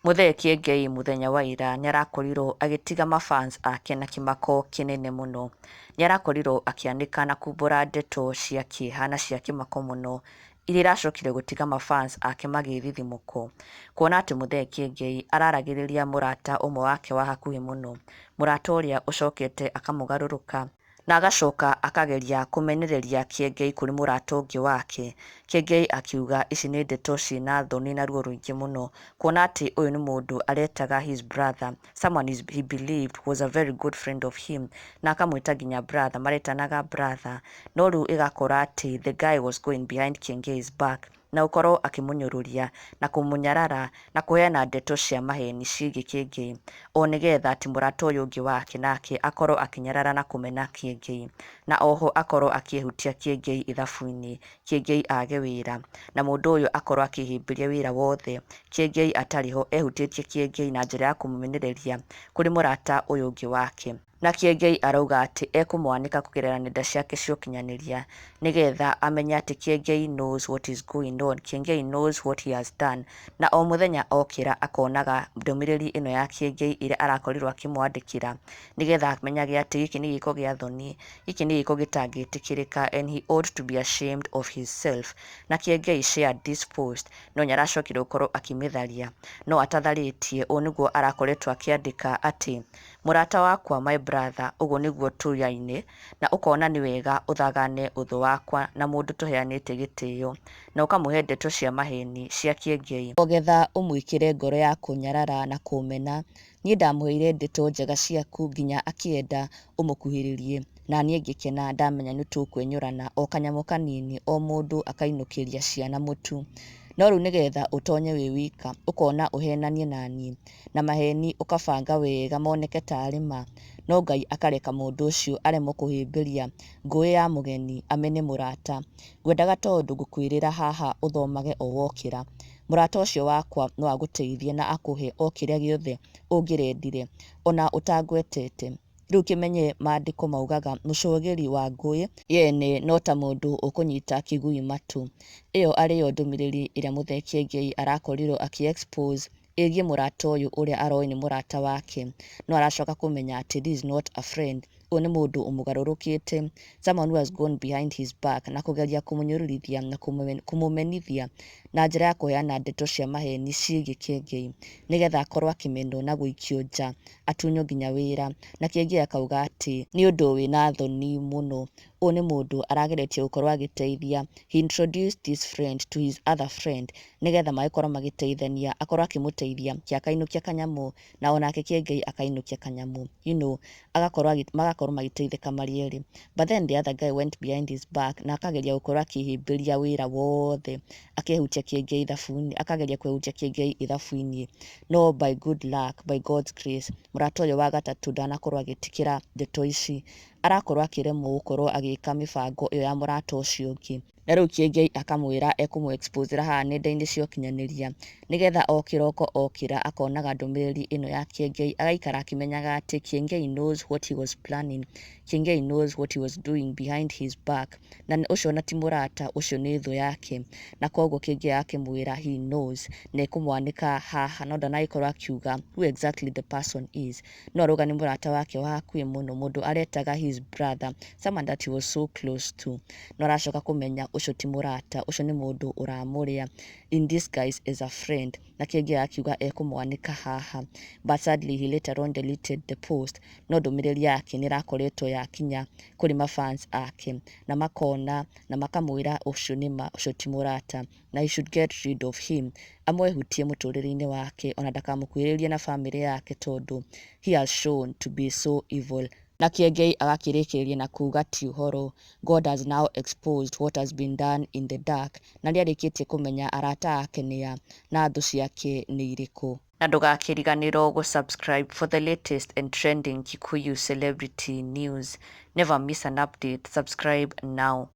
Muthee Kiengei mũthenya wa ira nĩarakorirwo agĩtiga mafans ake na kĩmako kĩnene mũno. Nĩarakorirwo akĩanĩka na kumbũra ndeto cia kĩeha na cia kĩmako mũno iria iracokire gũtiga mafans ake magĩthithimũkwo, kuona atĩ Muthee Kiengei araragĩrĩria mũrata ũmwe wake wa hakuhĩ mũno, mũrata ũrĩa ũcokete akamũgarũrũka na agacoka akageria kũmenereria Kiengei kũrĩ mũrata ũngĩ wake. Kiengei akiuga ici nĩ ndeto ciĩna thoni na ruo rũingĩ mũno, kuona atĩ ũyũ nĩ mũndũ aretaga his brother, someone he believed was a very good friend of him, na akamwĩta nginya brother, maretanaga brother, no rĩu ĩgakora atĩ the guy was going behind Kiengei's back na gũkorwo akĩmũnyũrũria na kũmũnyarara na kũheana ndeto cia maheni ciĩgiĩ Kiengei, o nĩgetha atĩ mũrata ũyũ ũngĩ wake nake akorwo akĩnyarara na kũmena Kiengei, na oho akorwo akĩehutia Kiengei ithabu-inĩ, Kiengei age wĩra, na mũndũ ũyũ akorwo akĩhĩmbĩria wĩra wothe Kiengei atarĩ ho, ehutĩtie Kiengei na njĩra ya kũmũmenereria kũrĩ mũrata ũyũ ũngĩ wake. Na Kiengei arauga atĩ ekũmwanĩka kũgerera nenda ciake cia ũkinyanĩria nĩgetha amenye atĩ Kiengei knows what is going on, Kiengei knows what he has done, na o mũthenya okĩra akonaga ndũmĩrĩri ĩno ya Kiengei ĩrĩa arakorirwo akĩmwandĩkĩra, nĩgetha amenyage atĩ gĩkĩ nĩ gĩko gĩa thoni, gĩkĩ nĩ gĩko gĩtangĩtĩkĩrĩka and he ought to be ashamed of himself. Na Kiengei shared this post no nĩaracokire gũkorwo akĩmĩtharia, no atatharĩtie, ũũ nĩguo arakoretwo akĩandĩka atĩ mũrata wakwa, my brother, ũguo nĩguo tũyaine, na ũkona nĩ wega ũthagane ũthũ wakwa na mũndũ tũheanĩte gĩtĩo, na ũkamũhe ndeto cia maheni cia Kiengei, ogetha ũmwĩkĩre ngoro ya kũnyarara na kũmena. Niĩ ndamũheire ndeto njega ciaku nginya akĩenda ũmũkuhĩrĩrie, na niĩ ngĩkena ndamenya nĩtũkwenyũrana o kanyamũ kanini, o mũndũ akainũkĩria ciana mũtu. No rĩu nĩgetha ũtonye wĩ wika, ũkona ũhenanie naniĩ na maheni, ũkabanga wega moneke tarĩ ma, no Ngai akareka mũndũ ũcio aremwo kũhĩmbĩria ngũĩ ya mũgeni, amene mũrata. Ngwendaga tondũ ngũkwĩrĩra haha ũthomage o wokĩra. Mũrata ũcio wakwa no agũteithie na akũhe o kĩrĩa gĩothe ũngĩrendire ona ũtangwetete. Rĩu kĩmenye maandĩko maugaga mũcogeri wa ngũĩ yene no ta mũndũ ũkũnyita kĩgui matũ. Ĩyo arĩyo ndũmĩrĩri ĩrĩa Muthee Kiengei arakorirwo akĩ expose ĩgiĩ mũrata ũyũ ũrĩa aroĩ nĩ mũrata wake, no aracoka kũmenya atĩ this is not a friend, ũyũ nĩ mũndũ ũmũgarũrũkĩte, someone who has gone behind his back na kũgeria kũmũnyũrũrithia na kũmũmenithia na njĩra ya kũheana ndeto cia maheni ciĩgiĩ Kiengei, nĩgetha akorwo akĩmenwo na gũikio nja, atunywo nginya wĩra. Na Kiengei akauga atĩ nĩ ũndũ wĩna thoni mũno, ũyũ nĩ mũndũ arageretie gũkorwo agĩteithia. He introduced this friend to his other friend nĩgetha magĩkorwo magĩteithania, akorwo akĩmũteithia kĩ akainũkia kanyamũ na onake Kiengei akainũkia kanyamũ, agakorwo magakorwo magĩteithĩka marĩ erĩ. But then the other guy went behind his back na akageria gũkorwo akĩhĩmbĩria wĩra wothe, akehutia Kiengei ithabu-inĩ, akageria kwehutia Kiengei ithabu-inĩ, no by good luck, by God's grace, mũrata ũyũ wa gatatũ ndanakorwo agĩtĩkĩra ndeto ici, arakorwo akĩremwo gũkorwo agĩka mĩbango ĩyo ya mũrata ũcio ũngĩ. Na rĩu Kiengei akamwĩra ekũmũ expose haha nenda-inĩ cia ũkinyanĩria, nĩgetha o kĩroko okĩra akonaga ndũmĩrĩri ĩno ya Kiengei, agaikara akĩmenyaga atĩ Kiengei knows what he was planning, Kiengei knows what he was doing behind his back, na ũcio ona ti mũrata, ũcio nĩ thũ yake. Na koguo Kiengei akĩmwĩra he knows na ekũmwanĩka haha, no ndanagĩkorwo akiuga who exactly the person is, no arauga nĩ mũrata wake wa hakuhĩ mũno, mũndũ aretaga his brother, someone that he was so close to, no aracoka kũmenya ũcio ti mũrata, ũcio nĩ mũndũ ũramũrĩa in disguise as a friend. Na Kiengei akiuga ekũmwanĩka haha, but sadly he later on deleted the post, no ndũmĩrĩri yake nĩ ĩrakoretwo yakinya kũrĩ mafans ake na makona na makamwĩra ũcio nĩma ũcio ti mũrata na he should get rid of him, amwehutie mũtũrĩre-inĩ wake ona ndakamũkuhĩrĩrie na famĩlĩ yake tondũ he has shown to be so evil. Na Kiengei agakĩrĩkĩrĩria na kuga ti ũhoro, God has now exposed what has been done in the dark, na nĩarĩkĩtie kũmenya arata ake nĩa na thũ ciake nĩ irĩkũ. Na ndũgakĩriganĩrwo gũ-subscribe for the latest and trending Kikuyu celebrity news. Never miss an update. Subscribe now.